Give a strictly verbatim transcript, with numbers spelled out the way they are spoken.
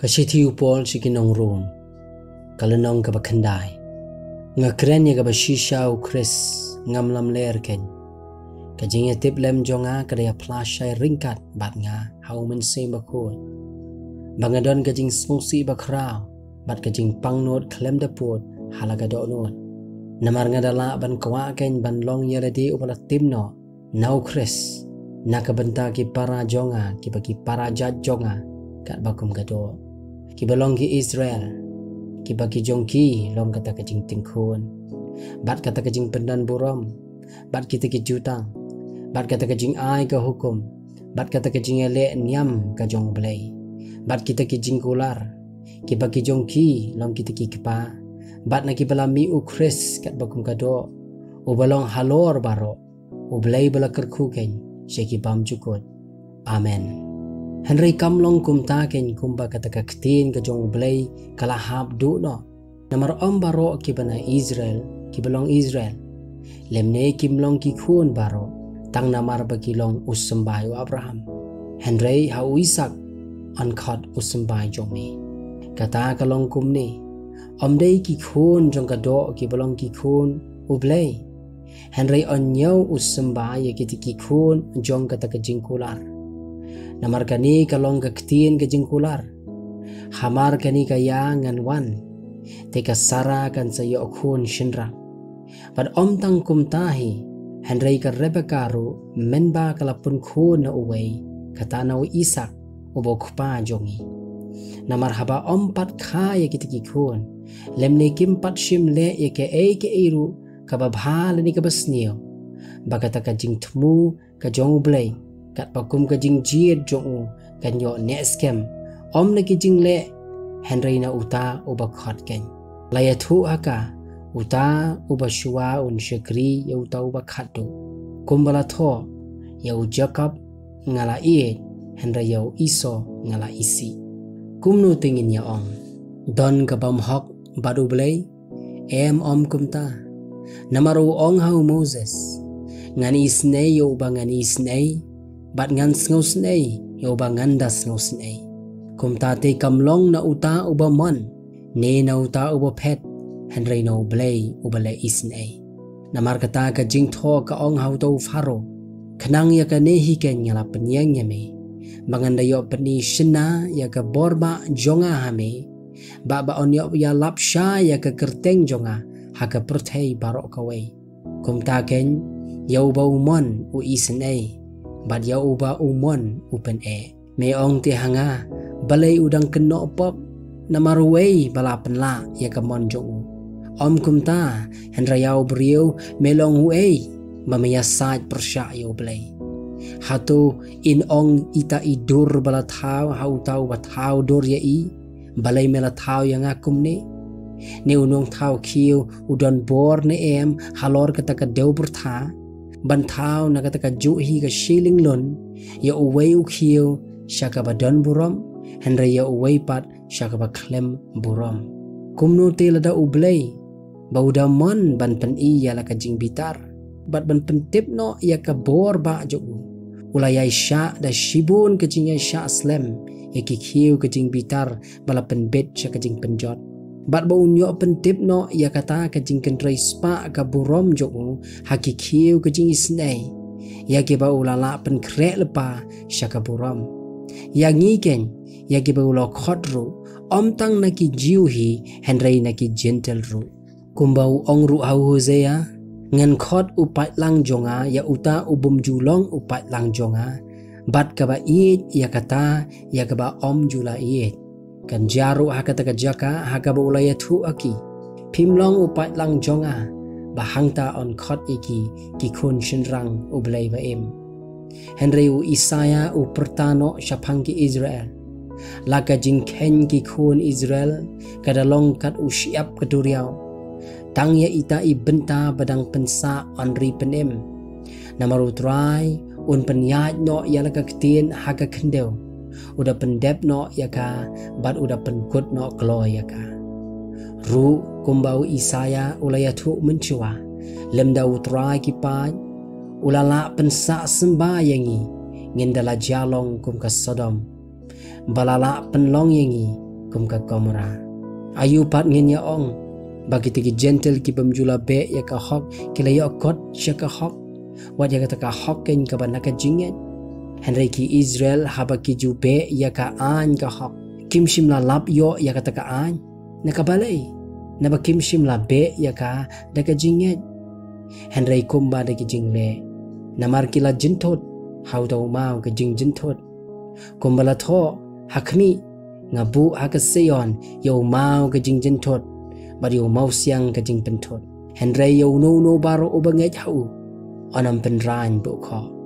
Ka shithi u Paul sha ki nong Rom. Ka lynnong kaba khyndai. Nga kren ïa kaba shisha, u Khrist, ngam lamler kein. Ka jingïatip lem jong nga ka dei ïa phla shai ryngkat bad nga ha u Mynsiem Bakhuid, ba nga don ka jingsngewsih bakhraw bad ka jingpang nud khlem da pud ha la ka dohnud. Namar nga da lah ban kwah kein ban long ïa lade uba la tim noh na u Khrist, na ka bynta ki para jong nga, kiba ki para jait jong nga, katba kum ka doh, kiba long ki Israel, kiba ki jong ki long kata ka jingtyngkhun, bad kata ka jingpyndan burom, bad kita ki jutang, bad kata ka jingai ka hukum, bad kata ka jingïaleh niam ka jong U Blei, bad kita ki jingkular, kiba ki jong ki long kita ki kpa, bad na kiba la mih u Khrist katba kum ka doh, uba long halor baroh, U Blei ba la kyrkhu kein sha ki bymjukut. Amen. Hynrei kam long kumta kein, kumba kata ka ktien ka jong U Blei ka la hap duh noh. Namar ym baroh kiba na Israel kiba long Israel, lymne kim long ki khun baroh, tang namar ba ki long u symbai u Abraham. Hynrei ha u Isaak yn khot u symbai jong me. Kata ka long kumne, ym dei ki khun jong ka doh kiba long ki khun U Blei, hynrei yn ñiew u symbai ïa kita ki khun jong kata ka jingkular. Namar kane ka long ka ktien ka jingkular: Hamar kane ka ïa ngan wan, te ka Sara kan sa ïoh khun shynrang. Bad ym tang kumta hi, hynrei ka Rebeka ruh, mynba ka la pun khun na uwei, kata na u Isaak, uba u kpa jong ngi. Namar haba ym pat kha ïa kita ki khun, lymne kim pat shim leh ïa kaei kaei ruh kaba bha lane kaba sniew, ba kata ka jingthmu ka jong U Blei, katba kum ka jingjied jong u, kan ïoh neh skhem, ym na ki jingleh, hynrei na uta uba khot kein. La ïathuh ha ka, uta uba shuwa un shakri ïa uta uba khatduh. Kumba la thoh, ïa u Jakob nga la ïeit, hynrei ïa u Esau nga la isih. Kumno te ngin ïa ong? Don ka bymhok bad U Blei? Em, ym kumta. Namar u ong ha u Moses: Ngan isynei ïa uba ngan isynei, bad ngan sngewsynei ïa uba ngan da sngewsynei. Kumta te kam long na uta uba mon, ne na uta uba phet, hynrei na U Blei uba leh isynei. Namar kata ka jingthoh ka ong ha uta u Pharaoh: Khnang ïa kane hi kein nga la pynïeng ïa me, ba ngan da ïoh pyni shynna ïa ka bor bah jong nga ha me, ba ba yn ïoh ïalap shai ïa ka kyrteng jong nga ha ka pyrthei baroh kawei. Kumta kein, ïa uba u mon u isynei, bad ïa uba u mon u pyneh. Me ong te ha nga: Balei u dang kynnoh pop? Namar uei ba la pynlah ïa ka mon jong u? Ym kumta, hynrei ïa u briew, me long uei ba me ïasaid pyrshah ïa U Blei? Hato in ong ita i dur ba la thaw ha uta uba thaw dur ïa i: Balei me la thaw ïa nga kumne? Ne u nongthaw khiew u don bor ne em halor kata ka dew byrtha, ban thaw na kata kajuh hi ka shilynglun, ïa uwei u khiew sha kaba don burom, hynrei ïa uwei pat sha kaba khlem burom? Kumno te lada U Blei, ba u da mon ban pyni ïa la ka jingbitar, bad ban pyntip noh ïa ka bor bah jong u, u la ïaishah da shibun ka jingïaishah slem ïa ki khiew ka jingbitar ba la pynbit sha ka jingpynjot, bad ba un ïoh pyntip noh ïa kata ka jingkynrei spah ka burom jong u ha ki khiew ka jingisynei, ïa kiba u la lah pynkhreh lypa sha ka burom. Ïa ngi kein, ïa kiba u la khot ruh, ym tang na ki Jiw hi, hynrei na ki Jentil ruh. Kumba u ong ruh ha u Hosea: Ngan khot u paidlang jong nga ïa uta u bym ju long u paidlang jong nga, bad kaba ïeit ïa kata ïa kaba ym ju la ïeit. Kan jia ruh ha kata ka jaka ha kaba u la ïathuh ha ki: Phim long u paidlang jong nga, ba hangta yn khot ïa ki, ki khun shynrang U Blei ba im. Hynrei u Isaïah u pyrta noh shaphang ki Israel: La ka jingkheiñ ki khun Israel ka da long kat u shyiap ka duriaw. Tang ïa ita i bynta ba dang pynsah yn ri pynim. Namar U Trai un pynïaid noh ïa la ka ktien ha ka khyndew. U da pyndep noh ïa ka, bad u da pynkut noh kloi ïa ka. Ruh kumba u Isaïah u la ïathuh mynshuwa, lymda U Trai ki paid, u la lah pynsah symbai ïa ngi, ngin da la jia long kum ka Sodom. Ba la lah pynlong ïa ngi kum ka Gomorrah. Aïu pat ngin ïa ong, ba kita ki Jentil ki bym ju la beh ïa ka hok ki la ïoh kot sha ka hok, wat ïa kata ka hok keiñ kaba na ka jingngeit? Hynrei ki Israel haba ki ju beh ïa ka aiñ ka hok, kim shym la lap ïoh ïa kata ka aiñ. Na ka balei? Naba kim shym la beh ïa ka da ka jingngeit, hynrei kumba da ka jingleh. Namar ki la jynthut ha uta u maw ka jingjynthut. Kumba la thoh, ha khmih, nga buh ha ka Sion ïa u maw ka jingjynthut, bad ïa u mawsiang ka jingpynthut. Hynrei ïa uno uno baroh uba ngeit ha u, un ym pynraiñ buh khoh.